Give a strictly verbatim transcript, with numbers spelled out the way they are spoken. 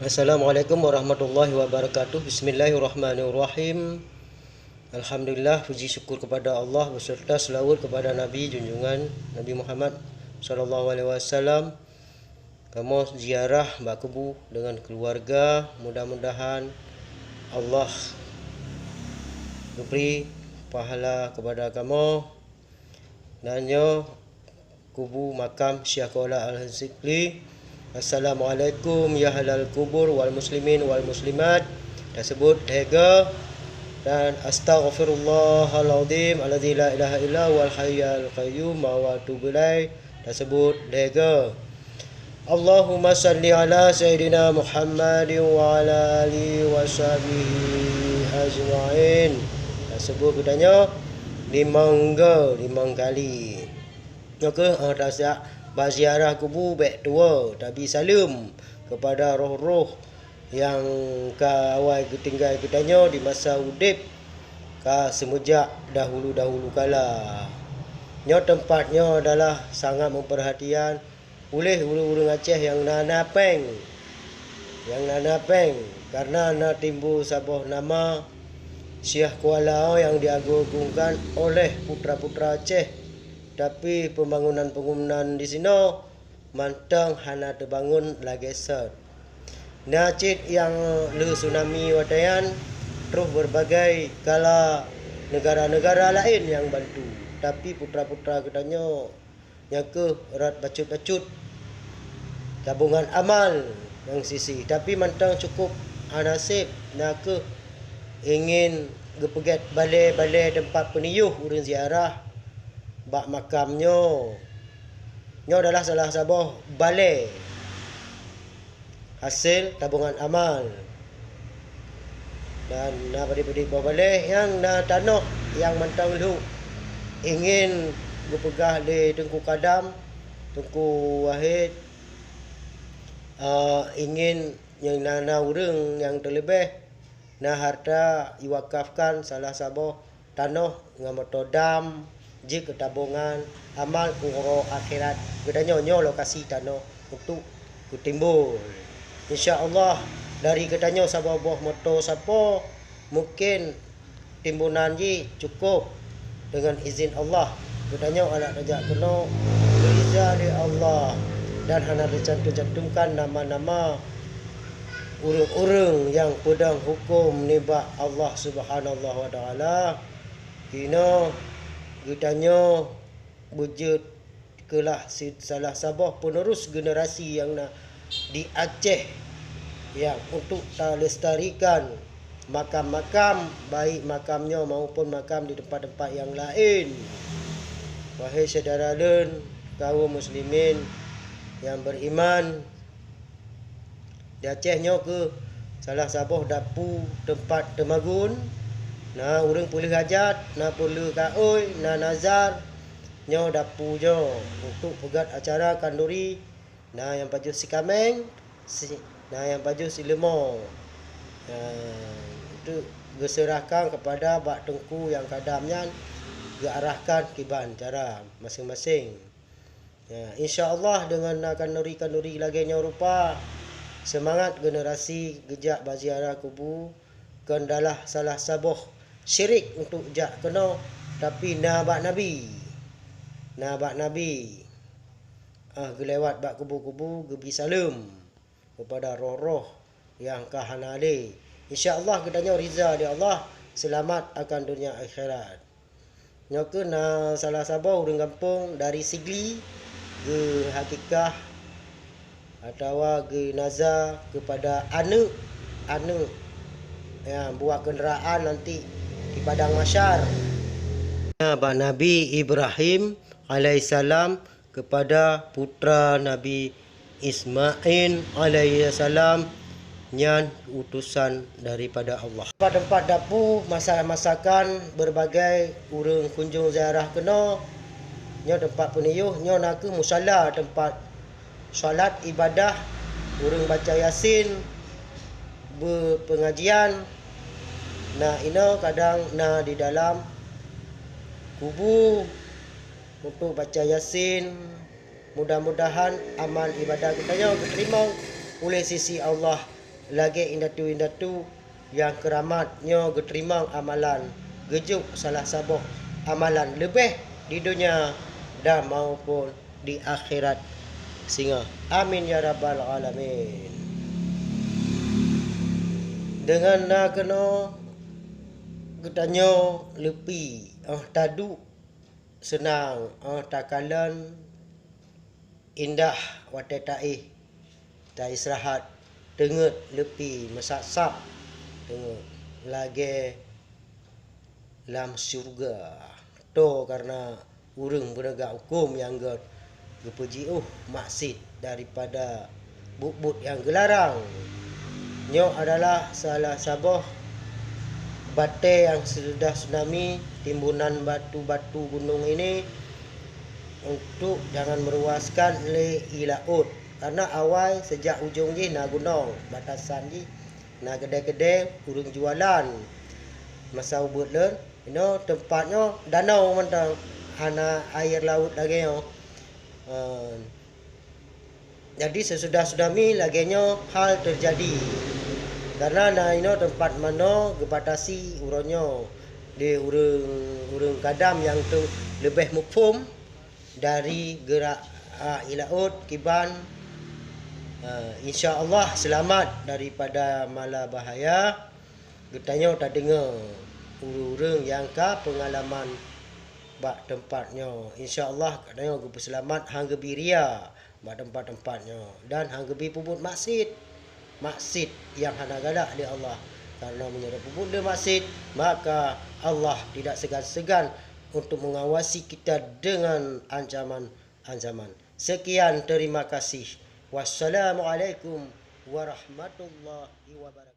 Assalamualaikum warahmatullahi wabarakatuh. Bismillahirrahmanirrahim. Alhamdulillah, puji syukur kepada Allah beserta selawat kepada Nabi junjungan Nabi Muhammad sallallahu alaihi wasallam. Kamoe ziarah bak kubu dengan keluarga. Mudah-mudahan Allah geubri pahala kepada kamoe. Dan nyoe kubu makam Syeikh Kuala Al-Zikli. Assalamualaikum ya ahlal kubur wal muslimin wal muslimat. Tasebut lhèe goe. Dan astaghfirullahalazim alladzi la ilaha illa huwal hayyul qayyum wa atubu ilaih. Tasebut lhèe goe. Allahumma salli ala Sayyidina Muhammadin wa ala alihi wa sahbihi ajma'in. Tasebut geutanyoe limong goe, limong kali. Nyoe keuh, eh, tasiah bak ziarah kubu bèk tuwoe, tabi saleuem kepada roh-roh nyang ka awai geutinggai geutanyoe di masa udép ka seumeujak dahulu-dahulu kala. Nyoe teumpat nyoe adalah sangat meupeurhatian uléh ureuëng-ureuëng Aceh nyang na, na péng, nyang na, na péng, kareuna na timbul saboh nama Syiah Kuala nyang diagung-agungkan oleh putra-putra Aceh, tapi pembangunan-pembangunan di sinoe mantong hana teubangun lagée sot. Na cit nyang lheueh tsunami watée nyan, troh berbagai kala negara-negara laén nyang bantu, tapi putra-putra geutanyoe nyang keuh rot bacut-bacut tabongan amal nyang sisi, tapi mantong cukup hana sép, na keuh ingin geupeugét balée-balée teumpat peuniyueh ureuëng ziarah bak makam nyoe. Nyoe adalah salah saboh balée hasé tabongan amal. Dan na padub-padub boh balée nyang na tanoh nyang mantong lhok ingin geupeugah lé Teungku Kadam, Teungku Wahid, eh, ingin nyang na, na ureuëng nyang teuleubeh na harta iwakafkan salah saboh tanoh ngon moto dam jeuet keu tabongan amal uroe akhirat geutanyoe. Nyoe lokasi tanoh untuk geutimbul. Insya Allah, dari geutanyoe saboh boh moto sapo, mungkin timbunan jih cukup. Deungon izin Allah, geutanyoe adak tajak keunoe geuriza lé Allah dan hana teucantum-cantumkan nama-nama ureuëng-ureuëng nyang peudong huköm nibak Allah Subhanahu wa Taala. Inoe geutanyoe beujeuet keulah si-, salah saboh penerus generasi nyang na di Aceh nyang untuk talestarikan makam-makam, baik makam nyoe maupun makam di tempat-tempat nyang laén. Wahai syedara lôn, kaum muslimin nyang beriman, di Aceh nyoe keuh salah saboh dapu teumpat teumagun. Na ureuëng peuleueh hajat, na peuleueh kaôi, na nazar. Nyoe dapu nyoe untuk peugét acara kanduri. Na nyang pajoh sikaméng, si-, na nyang pajoh sileumo. Nah, itu geuseurahkan kepada bak teungku nyang kadam nyan geuarahkan kiban cara maséng-maséng. Ya, insya Allah deungon na kanduri-kanduri lagée nyoe rupa, seumangat generasi geujak bak ziarah kubu kon adalah salah saboh syirik untuk jak keunoe, tapi na bak Nabi. Na bak Nabi, ah, geulewat bak kubu-kubu geubri saleuem keupada roh-roh nyang ka hana lé. Insya Allah geutanyoe riza di Allah, seulamat akan donya akhirat. Nyoe keuh na salah saboh ureuëng gampông dari Sigli geuhakikah atawa geunaza keupada aneuëk-aneuëk nyang buat keundaraan nanti di padang mahsyar. Bak Nabi Ibrahim alaihissalam keupada putra Nabi Ismail alaihissalam, nyan utusan daripada Allah. Tempat-tempat dapu, masa-, masakan berbagai ureuëng kunjung ziarah keunoe. Nyoe teumpat peuniyueh, nyoe na keuh musala, teumpat salat ibadah, ureuëng baca Yasin, beupeungajian. Na inoe kadang na di dalam kubu untuk baca Yasin. Mudah-mudahan amal ibadah geutanyoe geuteurimong uleh sisi Allah lagée indatu-indatu nyang keuramat nyoe geuteurimong amalan, geujok salah saboh amalan leubeh di donya dan maupun di akhirat singoh. Amin ya rabbal alamin. Deungon na keunoe geutanyoe leupie, óh taduek seunang, óh takalon indah watée taéh, taistirahat, teungeut leupie meusab-sab, teungeut lagée lam syeuruga. Toh kareuna ureuëng peunegak huköm nyang gét geupeujiôh maksiet daripada buet-buet nyang geularang. Nyoe adalah salah saboh batée nyang sesudah tsunami, timbunan batu-batu gunong ini untuk jangan meruaskan lé ié laôt. Kareuna awai sejak ujong jih na gunong, batasan jih na keudée-keudée ureuëng jualan. Masa ubeuet lôn, inoe teumpat nyoe danau mantong, hana air laôt lagée nyoe. Eh, jadi sesudah tsunami lagée nyoe hal teujadi. Kareuna na inoe teumpat manoe geubatasi uroe nyoe lé ureuëng-ureuëng gadam nyang teu leubeh muphom dari geurak, a, ié laôt kiban, a, insya Allah seulamat daripada mala bahaya. Geutanyoe tadeungoe ureuëng-ureuëng nyang ka peungalaman bak teumpat nyoe. Insya Allah geutanyoe geupeuseulamat han geubi ria bak teumpat-teumpat nyoe dan han geubi peubuet maksiet, maksiet nyang hana galak lé Allah. Kareuna meunyoe tapeubuet lé maksiet, maka Allah tidak segan-segan untuk mengawasi kita dengan ancaman-ancaman. Sekian, terima kasih. Wassalamualaikum warahmatullahi wabarakatuh.